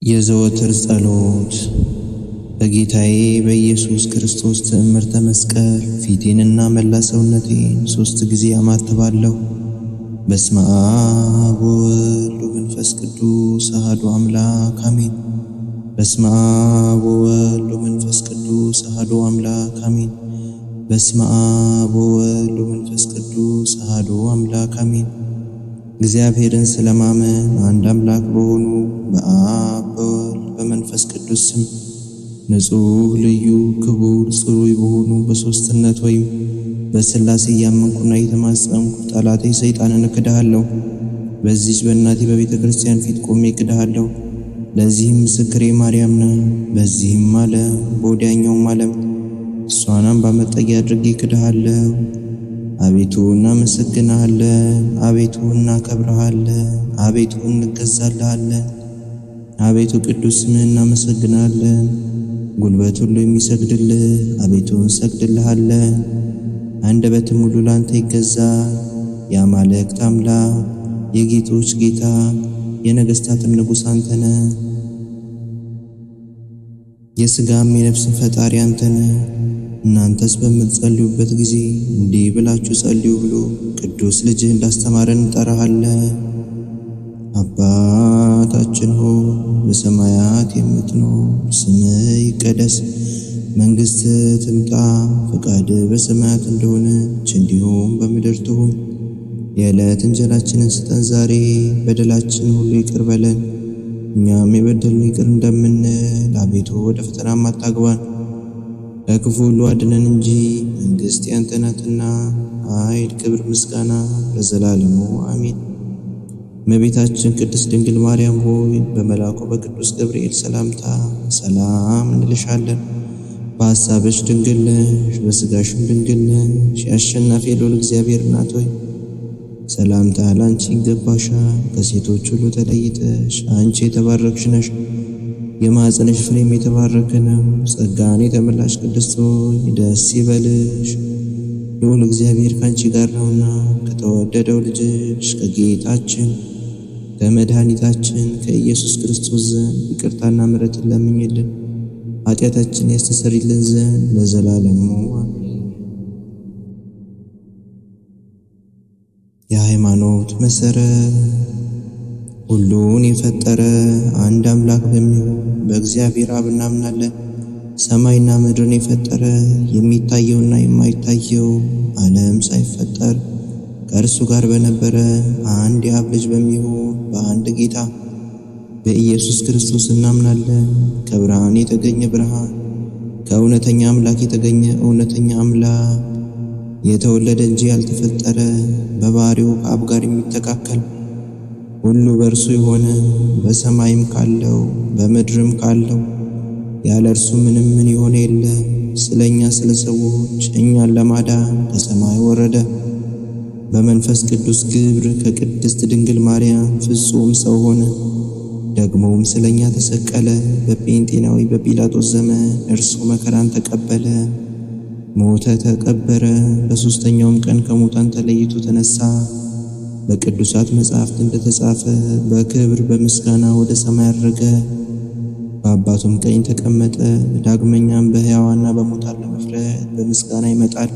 የዘወትር ጸሎት። በጌታዬ በኢየሱስ ክርስቶስ ትእምርተ መስቀል ፊቴንና መላ ሰውነቴን 3 ጊዜ አማትባለሁ። በስመ አብ ወወልድ ወመንፈስ ቅዱስ አሐዱ አምላክ አሜን። በስመ አብ ወወልድ ወመንፈስ ቅዱስ አሐዱ አምላክ አሜን። በስመ አብ ወወልድ ወመንፈስ ቅዱስ አሐዱ አምላክ አሜን። እግዚአብሔርን ስለማመን አንድ አምላክ በሆኑ በአብ በወልድ በመንፈስ ቅዱስ ስም ንጹሕ ልዩ ክቡር ጽሩይ በሆኑ በሦስትነት ወይም በሥላሴ እያመንኩና እየተማጸንኩ ጠላቴ ሰይጣንን እክድሃለሁ። በዚህች በእናቴ በቤተ ክርስቲያን ፊት ቆሜ እክድሃለሁ። ለዚህም ምስክሬ ማርያም ናት። በዚህም ዓለም በወዲያኛውም ዓለም እሷን አምባ መጠጊያ አድርጌ እክድሃለሁ። አቤቱ እናመሰግንሃለን፣ አቤቱ እናከብርሃለን፣ አቤቱ እንገዛልሃለን። አቤቱ ቅዱስ ስምህን እናመሰግናለን። ጉልበት ሁሉ የሚሰግድልህ አቤቱ እንሰግድልሃለን። አንደበትም ሁሉ ላንተ ይገዛል። የአማልክት አምላክ የጌቶች ጌታ የነገሥታትም ንጉሥ አንተ ነህ። የሥጋም የነፍስን ፈጣሪ አንተ ነህ። እናንተስ በምትጸልዩበት ጊዜ እንዲህ ብላችሁ ጸልዩ ብሎ ቅዱስ ልጅህ እንዳስተማረን እንጠራሃለን። አባታችን ሆይ በሰማያት የምትኖር፣ ስምህ ይቀደስ፣ መንግሥትህ ትምጣ፣ ፈቃድህ በሰማያት እንደሆነች እንዲሁም በምድር ትሁን። የዕለት እንጀራችንን ስጠን ዛሬ፣ በደላችንን ሁሉ ይቅር በለን እኛም የበደሉንን ይቅር እንደምንል፣ አቤቱ ወደ ፈተናም አታግባን ከክፉ ሁሉ አድነን እንጂ መንግሥት ያንተ ናትና፣ ኃይል፣ ክብር፣ ምስጋና ለዘላለሙ አሜን። እመቤታችን ቅድስት ድንግል ማርያም ሆይ በመልአኩ በቅዱስ ገብርኤል ሰላምታ ሰላም እንልሻለን። በሐሳብሽ ድንግል ነሽ፣ በሥጋሽም ድንግል ነሽ። የአሸናፊ የልዑል እግዚአብሔር እናት ሆይ ሰላምታ ላንቺ ይገባሻል። ከሴቶች ሁሉ ተለይተሽ አንቺ የተባረክሽ ነሽ፣ የማኅፀንሽ ፍሬም የተባረከ ነው። ጸጋን የተመላሽ ቅድስት ሆይ ደስ ይበልሽ፣ ልዑል እግዚአብሔር ከአንቺ ጋር ነውና ከተወደደው ልጅሽ ከጌታችን ከመድኃኒታችን ከኢየሱስ ክርስቶስ ዘንድ ይቅርታና ምሕረትን ለምኝልን ኃጢአታችን ያስተሰርይልን ዘንድ ለዘላለሙ አሜን። የሃይማኖት መሰረት ሁሉን የፈጠረ አንድ አምላክ በሚሆን በእግዚአብሔር አብ እናምናለን። ሰማይና ምድርን የፈጠረ የሚታየውና የማይታየው ዓለም ሳይፈጠር ከእርሱ ጋር በነበረ አንድ የአብ ልጅ በሚሆን በአንድ ጌታ በኢየሱስ ክርስቶስ እናምናለን። ከብርሃን የተገኘ ብርሃን፣ ከእውነተኛ አምላክ የተገኘ እውነተኛ አምላክ፣ የተወለደ እንጂ ያልተፈጠረ፣ በባሕርዩ ከአብ ጋር የሚተካከል፣ ሁሉ በእርሱ የሆነ፣ በሰማይም ካለው በምድርም ካለው ያለ እርሱ ምንም ምን የሆነ የለም። ስለ እኛ ስለ ሰዎች እኛን ለማዳን ከሰማይ ወረደ። በመንፈስ ቅዱስ ግብር ከቅድስት ድንግል ማርያም ፍጹም ሰው ሆነ። ደግሞም ስለ እኛ ተሰቀለ። በጴንጤናዊ በጲላጦስ ዘመን እርሱ መከራን ተቀበለ፣ ሞተ፣ ተቀበረ። በሦስተኛውም ቀን ከሙታን ተለይቶ ተነሳ። በቅዱሳት መጻሕፍት እንደተጻፈ በክብር በምስጋና ወደ ሰማይ አረገ፣ በአባቱም ቀኝ ተቀመጠ። ዳግመኛም በሕያዋንና በሙታን ለመፍረድ በምስጋና ይመጣል።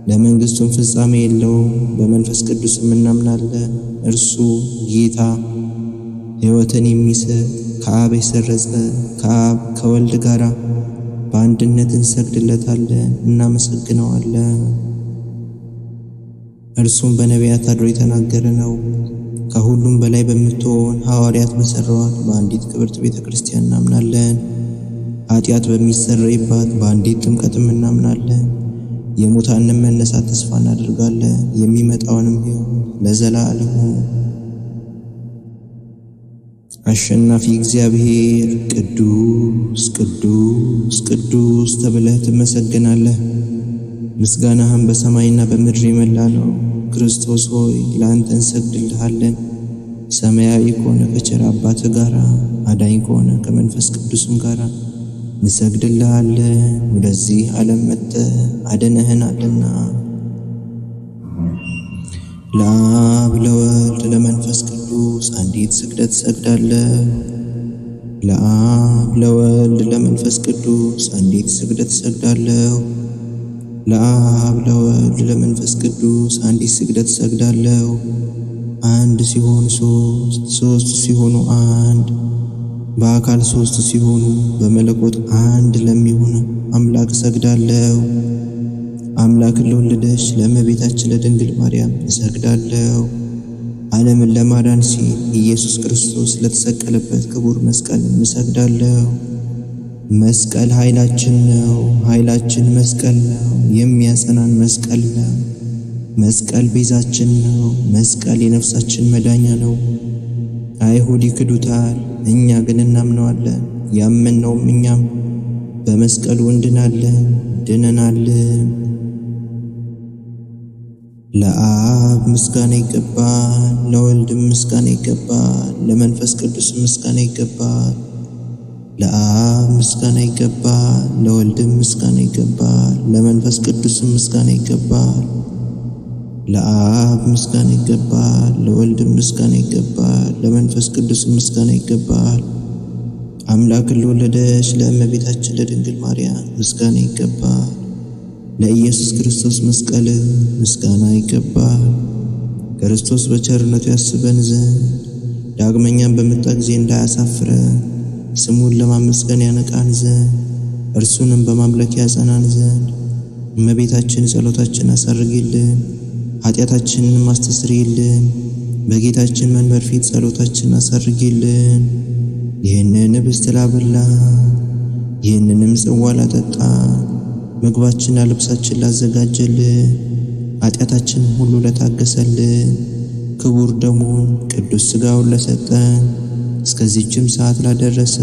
ለመንግሥቱም ፍጻሜ የለውም። በመንፈስ ቅዱስም እናምናለን። እርሱ ጌታ ሕይወትን የሚሰጥ ከአብ የሰረጸ ከአብ ከወልድ ጋር በአንድነት እንሰግድለታለን፣ እናመሰግነዋለን። እርሱም በነቢያት አድሮ የተናገረ ነው። ከሁሉም በላይ በምትሆን ሐዋርያት በሠሯት በአንዲት ክብርት ቤተ ክርስቲያን እናምናለን። ኃጢአት በሚሰረይባት በአንዲት ጥምቀትም እናምናለን። የሙታንን መነሳት ተስፋ እናደርጋለን። የሚመጣውንም ሕይወት ለዘላለሙ። አሸናፊ እግዚአብሔር ቅዱስ ቅዱስ ቅዱስ ተብለህ ትመሰገናለህ። ምስጋናህም በሰማይና በምድር የመላ ነው። ክርስቶስ ሆይ ለአንተ እንሰግድልሃለን። ሰማያዊ ከሆነ ከቸር አባትህ ጋራ አዳኝ ከሆነ ከመንፈስ ቅዱስም ጋራ እንሰግድልሃለን። ወደዚህ ዓለም መጥተህ አድነኸናልና። ለአብ ለወልድ ለመንፈስ ቅዱስ አንዲት ስግደት እሰግዳለሁ። ለአብ ለወልድ ለመንፈስ ቅዱስ አንዲት ስግደት እሰግዳለሁ። ለአብ ለወልድ ለመንፈስ ቅዱስ አንዲት ስግደት እሰግዳለሁ። አንድ ሲሆኑ ሶስት፣ ሶስት ሲሆኑ አንድ፣ በአካል ሶስት ሲሆኑ በመለኮት አንድ ለሚሆን አምላክ እሰግዳለሁ። አምላክን ለወለደች ለእመቤታችን ለድንግል ማርያም እሰግዳለሁ። ዓለምን ለማዳን ሲል ኢየሱስ ክርስቶስ ለተሰቀለበት ክቡር መስቀል እሰግዳለሁ። መስቀል ኃይላችን ነው። ኃይላችን መስቀል ነው። የሚያጸናን መስቀል ነው። መስቀል ቤዛችን ነው። መስቀል የነፍሳችን መዳኛ ነው። አይሁድ ይክዱታል፣ እኛ ግን እናምነዋለን። ያመንነውም እኛም በመስቀሉ እንድናለን ድነናለን። ለአብ ምስጋና ይገባል፣ ለወልድም ምስጋና ይገባል፣ ለመንፈስ ቅዱስ ምስጋና ይገባል። ለአብ ምስጋና ይገባል፣ ለወልድም ምስጋና ይገባል፣ ለመንፈስ ቅዱስ ምስጋና ይገባል። ለአብ ምስጋና ይገባል፣ ለወልድም ምስጋና ይገባል፣ ለመንፈስ ቅዱስ ምስጋና ይገባል። አምላክን ለወለደች ለእመቤታችን ለድንግል ማርያም ምስጋና ይገባል። ለኢየሱስ ክርስቶስ መስቀል ምስጋና ይገባል። ክርስቶስ በቸርነቱ ያስበን ዘንድ ዳግመኛም በመጣ ጊዜ እንዳያሳፍረን ስሙን ለማመስገን ያነቃን ዘንድ እርሱንም በማምለክ ያጸናን ዘንድ እመቤታችን ጸሎታችን አሳርጊልን፣ ኃጢአታችንን አስተስርይልን። በጌታችን መንበር ፊት ጸሎታችን አሳርጊልን። ይህንን ኅብስት ላበላን፣ ይህንንም ጽዋ ላጠጣን፣ ምግባችንና ልብሳችን ላዘጋጀልን፣ ኃጢአታችን ሁሉ ለታገሰልን፣ ክቡር ደሙን ቅዱስ ሥጋውን ለሰጠን፣ እስከዚህችም ሰዓት ላደረሰ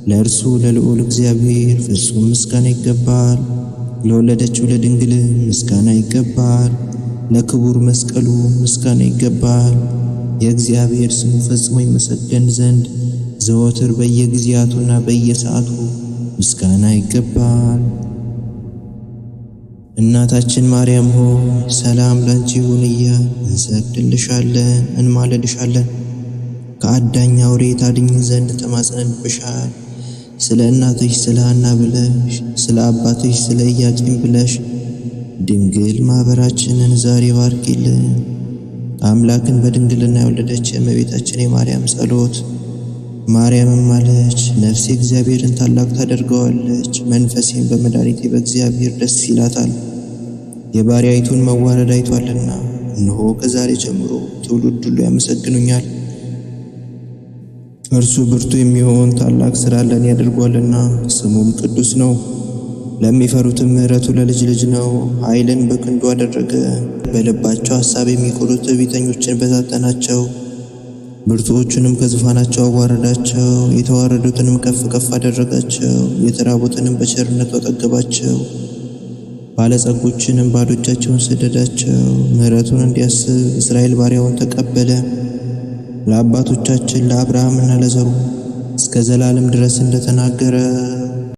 ለእርሱ ለልዑል እግዚአብሔር ፍጹም ምስጋና ይገባል። ለወለደችው ለድንግል ምስጋና ይገባል። ለክቡር መስቀሉ ምስጋና ይገባል። የእግዚአብሔር ስሙ ፈጽሞ ይመሰገን ዘንድ ዘወትር በየጊዜያቱና በየሰዓቱ ምስጋና ይገባል። እናታችን ማርያም ሆይ ሰላም ላንቺ ይሁን እያልን እንሰግድልሻለን፣ እንማልድሻለን። ከአዳኝ አውሬ ታድኝን ዘንድ ተማጽነንብሻል። ስለ እናትሽ ስለ ሐና ብለሽ ስለ አባትሽ ስለ ኢያቄም ብለሽ ድንግል ማኅበራችንን ዛሬ ባርኪልን። አምላክን በድንግልና የወለደች የእመቤታችን የማርያም ጸሎት። ማርያምም አለች፣ ነፍሴ እግዚአብሔርን ታላቅ ታደርገዋለች፣ መንፈሴም በመድኃኒቴ በእግዚአብሔር ደስ ይላታል። የባሪያይቱን መዋረድ አይቷልና፣ እነሆ ከዛሬ ጀምሮ ትውልድ ሁሉ ያመሰግኑኛል። እርሱ ብርቱ የሚሆን ታላቅ ሥራ ለእኔ ያደርጓልና፣ ስሙም ቅዱስ ነው። ለሚፈሩትም ምሕረቱ ለልጅ ልጅ ነው። ኃይልን በክንዱ አደረገ። በልባቸው ሐሳብ የሚኮሩት ትዕቢተኞችን በታተናቸው። ብርቱዎቹንም ከዙፋናቸው አዋረዳቸው። የተዋረዱትንም ከፍ ከፍ አደረጋቸው። የተራቡትንም በቸርነቱ አጠገባቸው። ባለጸጎችንም ባዶ እጃቸውን ሰደዳቸው። ምሕረቱን እንዲያስብ እስራኤል ባሪያውን ተቀበለ። ለአባቶቻችን ለአብርሃምና ለዘሩ እስከ ዘላለም ድረስ እንደተናገረ።